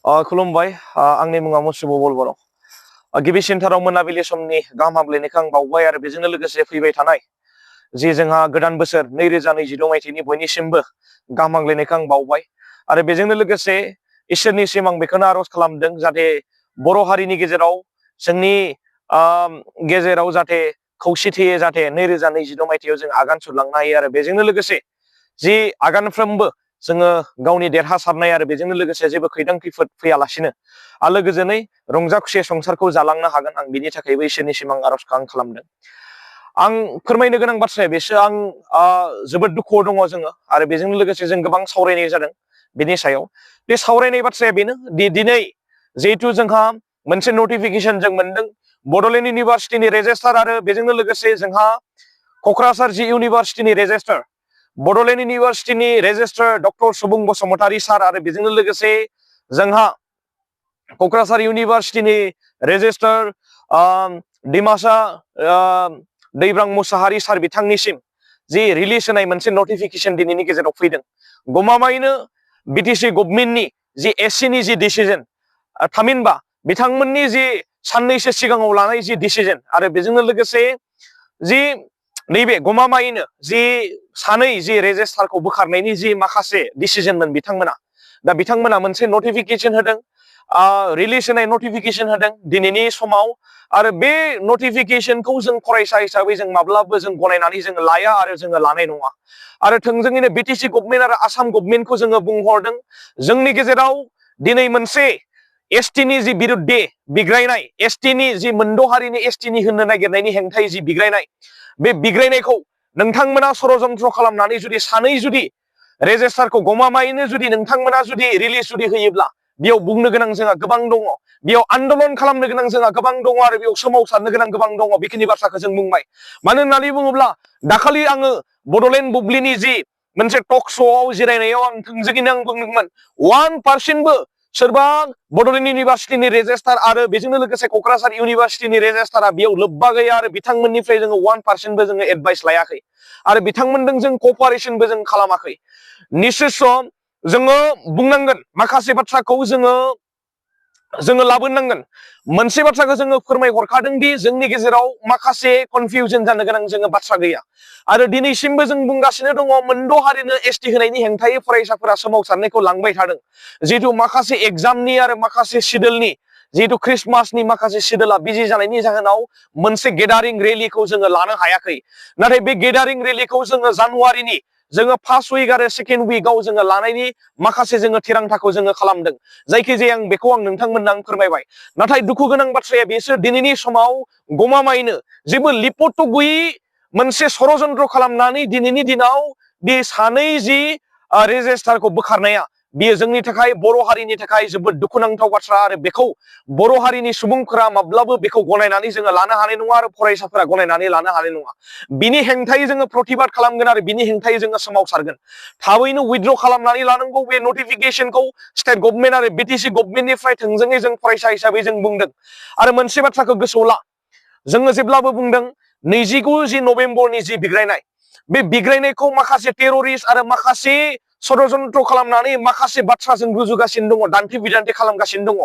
खुलुमबाय आंनि मुङा मुसुबु बलबर गिबि सेन्टाराव मोनाबिलि समनि गाहाम हामलायनायखौ आं बावबाय आरो बेजोंनो लोगोसे फैबाय थानाय जे जोंहा गोदान बोसोर 2026 मायथाइनि बयनिसिमबो गाहाम हामलायनायखौ आं बावबाय आरो बेजोंनो लोगोसे इसोरनिसिम आं बेखौनो आरज खालामदों जाहाथे बर' हारिनि गेजेराव जोंनि गेजेराव जाहाथे खौसेथियै जाहाथे 2026 मायथाइयाव जों आगान सुरलांनो हायो आरो बेजोंनो लोगोसे जि आगानफ्रोमबो जोङो गावनि देरहासारनाय आरो बेजोंनो लोगोसे जेबो खैदां खैफोद फैयालासिनो आलो गोजोनै रंजा खुसि संसारखौ जालांनो हागोन आं बिनि थाखायबो इसोरनिसिम आं आरज खालामदों। आं फोरमायनो गोनां बाथ्राया बेसो आं जोबोद दुखुआव दङ जोङो आरो बेजों लोगोसे जों गोबां सावरायनाय जादों बेनि सायाव बे सावरायनाय बाथ्राया बेनो दिनै जिहेतु जोंहा मोनसे नटिफिकेसन जों मोनदों बड'लेण्ड इउनिभारसिटिनि रेजिस्ट्रार आरो बेजोंनो लोगोसे जोंहा क'क्राझार जि इउनिभारसिटिनि रेजिस्ट्रार बड'लेण्ड इउनिभारसिटिनि रेजिस्ट्रार डक्टर सुबुं बसुमतारी सार आरो बेजोंनो लोगोसे जोंहा क'क्राझार इउनिभारसिटिनि रेजिस्ट्रार डिमासा दैब्रां मुसाहारि सार बिथांनिसिम जि रिलिज होनाय मोनसे नटिफिकेसन दिनैनि गेजेराव फैदों गमामायैनो बिटिसि गभर्नमेन्टनि जि एससिनि जि डिसिजन थामहिनबा बिथांमोननि जि साननैसो सिगाङाव लानाय जि डिसिजन आरो बेजोंनो लोगोसे जि नैबे गमामायैनो जि सानै जि रेजिस्ट्रारखौ बोखारनायनि जि माखासे डिसिजनमोन बिथांमोना दा बिथांमोना मोनसे नटिफिकेसन होदों रिलिज होनाय नटिफिकेसन होदों दिनैनि समाव आरो बे नटिफिकेसनखौ जों फरायसा हिसाबै जों माब्लाबो जों गनायनानै जों लाया आरो जोङो लानाय नङा आरो थोंजोङैनो बिटिसि गभर्नमेन्ट आरो आसाम गभर्नमेन्टखौ जोङो बुंहरदों जोंनि गेजेराव दिनै मोनसे एसटिनि जि बिरुद्दे बिग्रायनाय एसटिनि जि मोनद' हारिनि एसटिनि होननो नागिरनायनि हेंथायै जि बिग्रायनाय बे बिग्रायनायखौ नोंथांमोना षड़यन्त्र खालामनानै जुदि सानै जुदि रेजिस्ट्रारखौ गमामायैनो जुदि नोंथांमोना जुदि रिलिज जुदि होयोब्ला बेयाव बुंनो गोनां जोंहा गोबां दङ बेयाव आन्दलन खालामनो गोनां जोंहा गोबां दङ आरो बेयाव सोमावसारनो गोनां गोबां दङ बेखिनि बाथ्राखौ जों बुंबाय मानो होननानै बुङोब्ला दाखालि आङो बड'लेण्ड बुब्लिनि जि मोनसे टक श'आव जिरायनायाव आं थोंजोङैनो आं बुंदोंमोन 1%बो सोरबा बड'लेण्ड इउनिभारसिटिनि रेजिस्ट्रार आरो बेजोंनो लोगोसे क'क्राझार इउनिभारसिटिनि रेजिस्ट्रारा बेयाव लोब्बा गैया आरो बिथांमोननिफ्राय जोङो 1%बो जोङो एडभाइस लायाखै आरो बिथांमोनजों जों कपारेसनबो जों खालामाखै निस्सय जोङो बुंनांगोन माखासे बाथ्राखौ जोङो लाबोनांगोन मोनसे बाथ्राखौ जोङो फोरमायहरखादों दि जोंनि गेजेराव माखासे कनफिउजन जानो गोनां जोङो बाथ्रा गैया आरो दिनैसिमबो जों बुंगासिनो दङ मोनद' हारिनो एसटि होनायनि हेंथायै फरायसाफोरा सोमावसारनायखौ लांबाय थादों जिहेतु माखासे एग्जामनि आरो माखासे सिडुलनि जिहेतु ख्रिस्टमासनि माखासे सिडुला बिजि जानायनि जाहोनाव मोनसे गेदारिं रेलिखौ जोङो लानो हायाखै नाथाय बे गेदारिं रेलिखौ जोङो जानुवारिनि जोङो फार्स्ट उइक आरो सेकेन्ड उइकआव जोङो लानायनि माखासे जोङो थिरांथाखौ जोङो खालामदों जायखिजाया आं बेखौ आं नोंथांमोननो आं फोरमायबाय नाथाय दुखु गोनां बाथ्राया बेसो दिनैनि समाव गमामायैनो जेबो लिपट गैयै मोनसे षड़यन्त्र खालामनानै दिनैनि दिनाव बे सानै जि रेजिस्ट्रारखौ बोखारनाया बेयो जोंनि थाखाय बर' हारिनि थाखाय जोबोद दुखुनांथाव बाथ्रा आरो बेखौ बर' हारिनि सुबुंफोरा माब्लाबो बेखौ गनायनानै जोङो लानो हानाय नङा आरो फरायसाफोरा गनायनानै लानो हानाय नङा बिनि हेंथायै जोङो प्रतिबाद खालामगोन आरो बिनि हेंथायै जोङो सोमावसारगोन थाबैनो उइथड्र खालामनानै लानांगौ बे नटिफिकेसनखौ स्टेट गभर्नमेन्ट आरो बिटिसि गभर्नमेन्टनिफ्राय थोंजोङै जों फरायसा हिसाबै जों बुंदों आरो मोनसे बाथ्राखौ गोसोआव ला जोङो जेब्लाबो बुंदों 29 नभेम्बरनि जि बिग्रायनाय बे बिग्रायनायखौ माखासे टेररिस्ट आरो माखासे षड़यन्त्र खालामनानै माखासे बाथ्रा जों रुजुगासिनो दङ दान्थे बिदान्थे खालामगासिनो दङ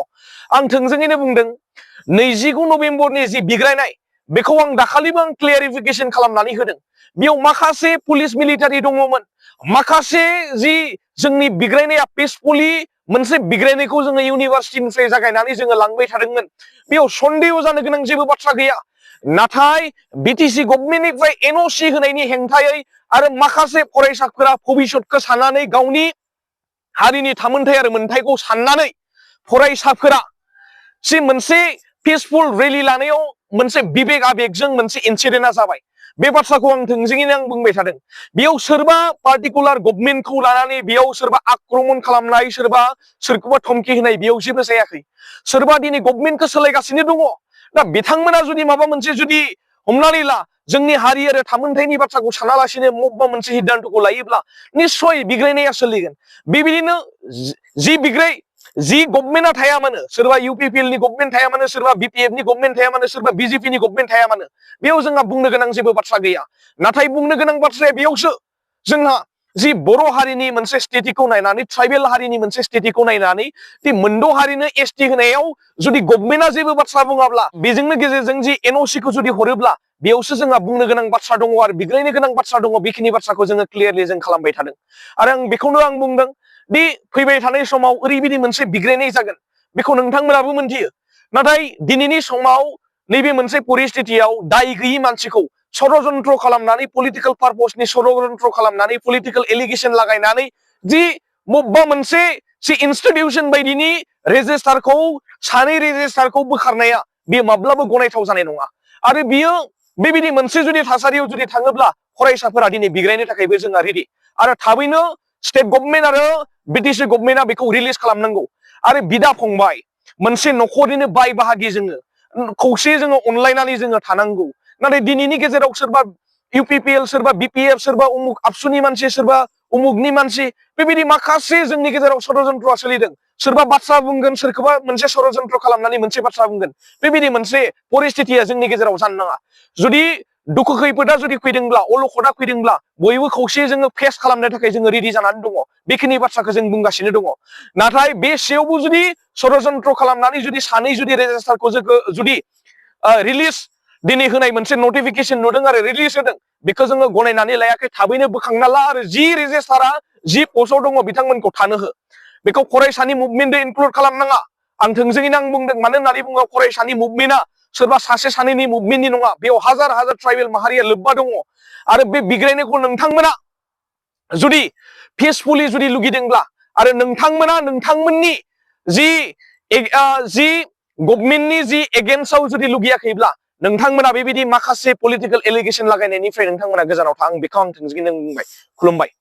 आं थोंजोङैनो बुंदों 29 नभेम्बरनि जि बिग्रायनाय बेखौ आं दाखालिबो आं क्लियारिफिकेसन खालामनानै होदों बेयाव माखासे पुलिस मिलिटारि दङमोन माखासे जि जोंनि बिग्रायनाया पिसफुलि मोनसे बिग्रायनायखौ जोङो इउनिभारसिटिनिफ्राय जागायनानै जोङो लांबाय थादोंमोन बेयाव सन्देह जानो गोनां जेबो बाथ्रा गैया नाथाय बिटिसि गभर्नमेन्टनिफ्राय एनअसि होनायनि हेंथायै आरो माखासे फरायसाफोरा भबिष्यतखौ साननानै गावनि हारिनि थामोनथाय आरो मोनथायखौ साननानै फरायसाफोरा जि मोनसे पिसफुल रेलि लानायाव मोनसे बिबेक आबेगजों मोनसे इनसिडेन्टआ जाबाय बे बाथ्राखौ आं थोंजोङैनो आं बुंबाय थादों बेयाव सोरबा पार्टिकुलार गभर्नमेन्टखौ लानानै बेयाव सोरबा आक्रमन खालामनाय सोरबा सोरखौबा धमकी होनाय बेयाव जेबो जायाखै सोरबा दिनै गभर्नमेन्टखौ सोलायगासिनो दङ दा बिथांमोना जुदि माबा मोनसे जुदि हमनानै ला जोंनि हारि आरो थामोनथायनि बाथ्राखौ सानालासिनो मबेबा मोनसे सिद्धान्तखौ लायोब्ला निस्सय बिग्रायनाया सोलिगोन बेबायदिनो जि गभर्नमेन्टआ थाया मानो सोरबा इउपिपिएलनि गभर्नमेन्ट थाया मानो सोरबा बिपिएफनि गभर्नमेन्ट थाया मानो सोरबा बिजेपिनि गभर्नमेन्ट थाया मानो बेयाव जोंहा बुंनो गोनां जेबो बाथ्रा गैया नाथाय बुंनो गोनां बाथ्राया बेयावसो जोंहा जि बर' हारिनि मोनसे स्टेटिकखौ नायनानै ट्राइबेल हारिनि मोनसे स्टेटिकखौ नायनानै दि मोनद' हारिनो एसटि होनायाव जुदि गभर्नमेन्टआ जेबो बाथ्रा बुङाब्ला बेजोंनो गेजेरजों जि एनअसि खौ जुदि हरोब्ला बेयावसो जोंहा बुंनो गोनां बाथ्रा दङ आरो बिग्रायनो गोनां बाथ्रा दङ बेखिनि बाथ्राखौ जोङो क्लियारलि जों खालामबाय थादों आरो आं बेखौनो आं बुंदों दि फैबाय थानाय समाव ओरैबायदि मोनसे बिग्रायनाय जागोन बेखौ नोंथांमोनाबो मोनथियो नाथाय दिनैनि समाव नैबे मोनसे परिस्थितियाव दाय गैयि मानसिखौ षड़यन्त्र खालामनानै पलिटिकल पारपसनि षड़यन्त्र खालामनानै पलिटिकल एलिगेसन लागायनानै जि बबेबा मोनसे जि इनस्टिट्यूशन बायदिनि रेजिस्टारखौ सानै रेजिस्टारखौ बोखारनाया बे माब्लाबो गनायथाव जानाय नङा आरो बियो बेबायदि मोनसे जुदि थासारियाव जुदि थाङोब्ला फरायसाफोरा दिनै बिग्रायनो थाखायबो जोंहा रेडि आरो थाबैनो स्टेट गभर्नमेन्ट आरो बिटिसि गभर्नमेन्टआ बेखौ रिलिज खालामनांगौ आरो बिदा फंबाय मोनसे न'खरनिनो बाय बाहागि जोङो खौसे जोङो अनलायनानै जोङो थानांगौ नाथाय दिनैनि गेजेराव सोरबा इउपिपिएल सोरबा बिपिएफ सोरबा उमुक आबसुनि मानसि सोरबा उमुकनि मानसि बेबायदि माखासे जोंनि गेजेराव षड़यन्त्रआ सोलिदों सोरबा बाथ्रा बुंगोन सोरखौबा मोनसे षड़यन्त्र खालामनानै मोनसे बाथ्रा बुंगोन बेबायदि मोनसे परिस्थितिया जोंनि गेजेराव जानो नाङा जुदि दुखु खैफोदा जुदि फैदोंब्ला अलखदा फैदोंब्ला बयबो खौसे जोङो फेस खालामनो थाखाय जोङो रेडि जानानै दङ बेखिनि बाथ्राखौ जों बुंगासिनो दङ नाथाय बे सायावबो जुदि षड़यन्त्र खालामनानै जुदि सानै जुदि रेजिस्टारखौ जोङो जुदि रिलिज दिनै होनाय मोनसे नटिफिकेशन नुदों आरो रिलिज होदों बेखौ जोङो गनायनानै लायाखै थाबैनो बोखांना ला आरो जि रेजिस्टारा जि पस्टआव दङ बिथांमोनखौ थानो हो बेखौ फरायसानि मुभमेन्टजों इनक्लुड खालामनाङा आं थोंजोङैनो आं बुंदों मानो होननानै बुङो फरायसानि मुभमेन्टआ सोरबा सासे सानैनि मुभमेन्टनि नङा बेयाव हाजार हाजार ट्राइबेल माहारिया लोब्बा दङ आरो बे बिग्रायनायखौ नोंथांमोना जुदि पिसफुली जुदि लुगैदोंब्ला आरो नोंथांमोना नोंथांमोननि जि गभर्नमेन्टनि जि एगेन्स्टआव जुदि लुगैयाखैब्ला नोंथांमोना बेबायदि माखासे पलिटिकल एलिगेसन लागायनायनिफ्राय नोंथांमोना गोजानाव था आं बेखौ आं थोंजोङैनो बुंबाय खुलुमबाय